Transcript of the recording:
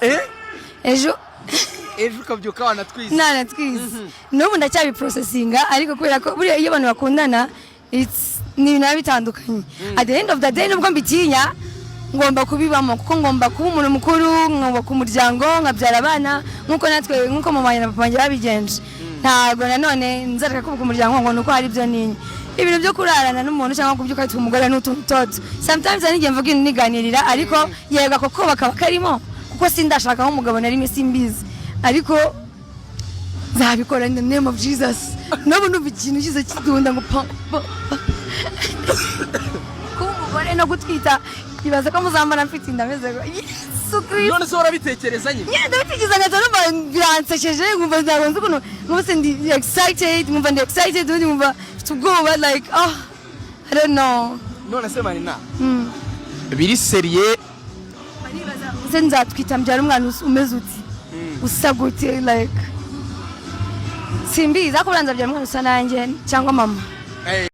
Eh? Ejo. Ejo ukabyuka wanatwise. Nanatwise. N'ubu ndacyabiprocessinga, ariko kubera ko buriya iyo abantu bakundana, ni ibintu biba bitandukanye. At the end of the day, nubwo mbitinya, ngomba kubibamo, kuko ngomba kuba umuntu mukuru, nkubaka umuryango, nkabyara abana nk'uko natwe, nk'uko mama wanjye na papa wanjye babigenje. Ntabwo nanone nzareka kubaka umuryango ngo ni uko hari ibyo ntinya. Ibintu byo kurarana n'umuntu cyangwa kubyuka witwa umugore n'utuntu toto, sometimes hari n'igihe mvuga ibintu niganirira, ariko yego, ako koba kaba karimo, kuko sindashaka umugabo na rimwe, simbizi, ariko nzabikora in the name of Jesus. N'ubu numva ikintu cyiza kidunda ngo pa pa pa. Kuba umugore no gutwita, ibaza ko muzambona mfite inda meze ngo Yesu Kristo. None se urabitekereza nyine? Nyine ndabitekereza, nkahita numva biransekeje, nkumva ntabwo nzi ukuntu, nkumva se ndi excited, nkumva ndi excited, ubundi nkumva mfite ubwoba, like, oh, I don't know. None se Marina, biri sérieux? Baribaza se nzatwita mbyara umwana umeze uti, usa gute? Like, simbizi, ariko buriya nzabyara umwana usa nanjye cyangwa mama. Eh.